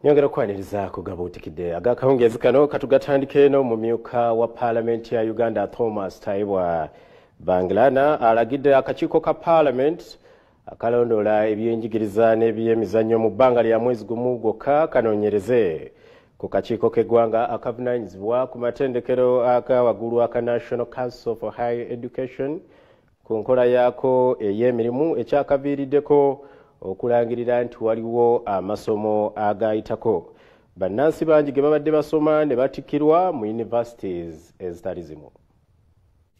Nyongera okwaniriza ku gabuutikidde agakawungeezi kano. Katugatandike n'omumyuka wa Paalamenti ya Uganda, Thomas Tayebwa Baingana, alagidde akakiiko ka Paalamenti akalondoola ebyenjigiriza n'ebyemizannyo mu bbanga lya mwezi gumu gwokka kanoonyereze ku kakiiko k'eggwanga akavunaanyizibwa ku matendekero aga waggulu aka National Council for Higher Education ku nkola yaako ey'emirimu, ekyakaviiriddeko okulangirira nti waliwo amasomo agayitako bannansi bangi ge babadde basoma ne batikkirwa mu universities ezitali zimu.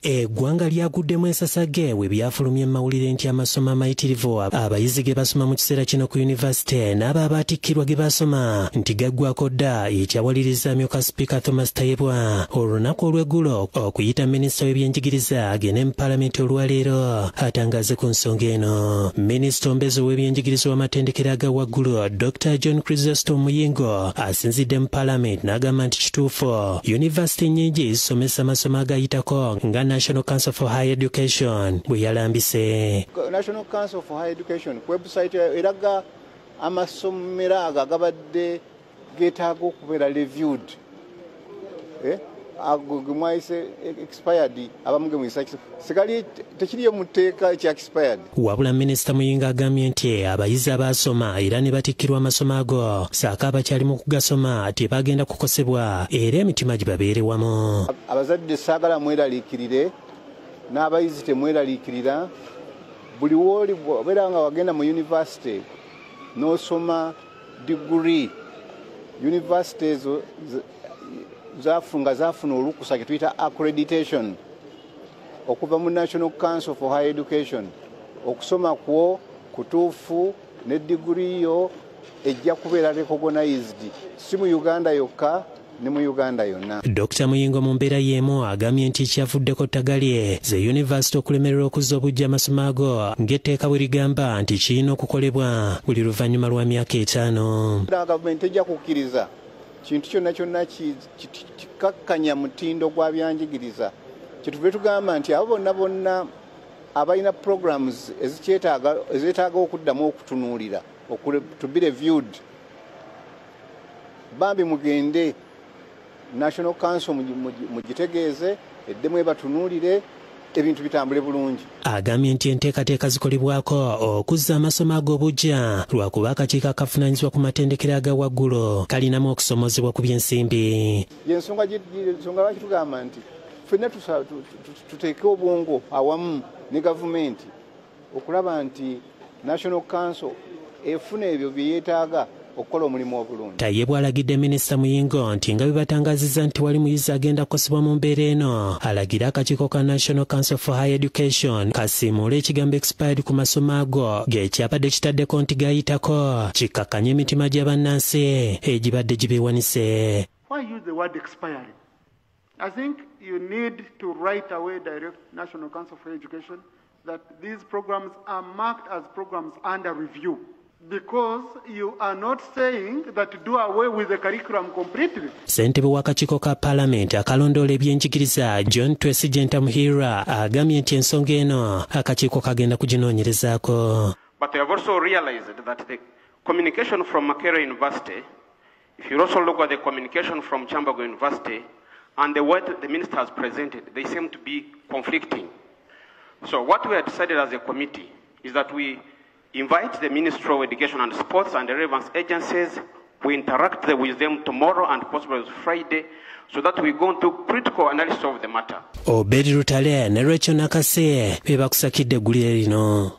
Eggwanga lyaguddemu ensasage bwe byafulumye mawulire nti amasomo amayitirivu abayizi ge basoma mu kiseera kino ku yunivasite n'abo abaatikkirwa ge basoma nti gaggwako dda, ekyawaliriza amyuka Sipiika Thomas Tayebwa olunaku olw'eggulo okuyita minisita w'ebyenjigiriza agende mu Paalamenti olwaleero atangaze ku nsonga eno. Minisita omubeezi w'ebyenjigiriza w'amatendekero aga waggulu, Dr John Chrysostom Muyingo, asinzidde mu Paalamenti n'agamba nti kituufu yunivasite nnyingi zisomesa amasomo agayitako nga National Council for Higher Education bwe yalambise. National Council for Higher Education ku website eraga amasomero ago agabadde geetaaga okubeera reviewed, ago gemwayise expired, abamu gemuyisa sigali tekiriyo mu tteeka ekya expired. Wabula Minisita Muyingo agambye nti abayizi abaasoma era ne batikkirwa amasomo ago saako abakyali mu kugasoma tebagenda kukosebwa, era emitima gibabeere wamu. Abazadde saagala mweraliikirire, n'abayizi temweraliikirira. Buli wooli obeera nga wagenda mu university n'osoma degree, university ezo nga zafuna olukusa kye tuyita accreditation okuva mu National Council for Higher Education, okusoma kwo kutuufu ne diguri yo ejja kubeera recognized si mu Uganda yokka, ne mu Uganda yonna. Dr Muyingo mu mbeera y'emu agambye nti ekyavuddeko ttagalye ze yunivasite okulemererwa okuzza obuggya amasomo ago ng'etteeka bwe ligamba nti kirina okukolebwa buli luvannyuma lwa myaka 5. Gavumenti ejja kukkiriza kintu kyonna kyonna kikakkanya mutindo gwa byanjigiriza. Kyetuve tugamba nti abo bonna bonna abalina programs ezeetaaga okuddamu okutunuulira, to be reviewed, bambi mugende National Council mugitegeeze eddemu ebatunuulire, ebintu bitambule bulungi. Agambye nti enteekateeka zikolebwako okuzza amasomo ag'obuggya lwakuba akakiiko akavunaanyizibwa ku matendekero aga waggulu kalinamu okusomozebwa ku by'ensimbi. Yensonga lwaki tugamba nti ffenna tuteeke obwongo awamu ne gavumenti okulaba nti National Council efuna ebyo bye yeetaaga okukola omulimu obulungi. Tayebwa alagidde Minisita Muyingo nti nga bwe batangazizza nti wali muyizi agenda kukosebwa mu mbeera eno, alagire akakiiko ka National Council for Higher Education kasiimuule ekigambo expired ku masomo ago gekyabadde kitaddeko nti gayitako, kikkakkanye emitima gya bannansi egibadde gibeewanise. Why use the word expiring? I think you need to right away direct National Council for Education that these programs are marked as programs under review, because you are not saying that to do away with the curriculum completely. Ssentebe w'akakiiko ka Paalamenti akalondoola ebyenjigiriza, John Twesigye Ntamuhira, agambye nti ensonga eno akakiiko kagenda kuginoonyerezaako. But we have also realized that the communication from Makerere University, if you also look at the communication from Kyambogo University and the word the minister has presented, they seem to be conflicting. So what we have decided as a committee is that we invite the Ministry of Education and Sports and the relevant agencies. We interact with them tomorrow and possibly Friday, so that we go into critical analysis of the matter. Obedi Rutale ne Rachel Nakase be bakusakidde eggulire lino.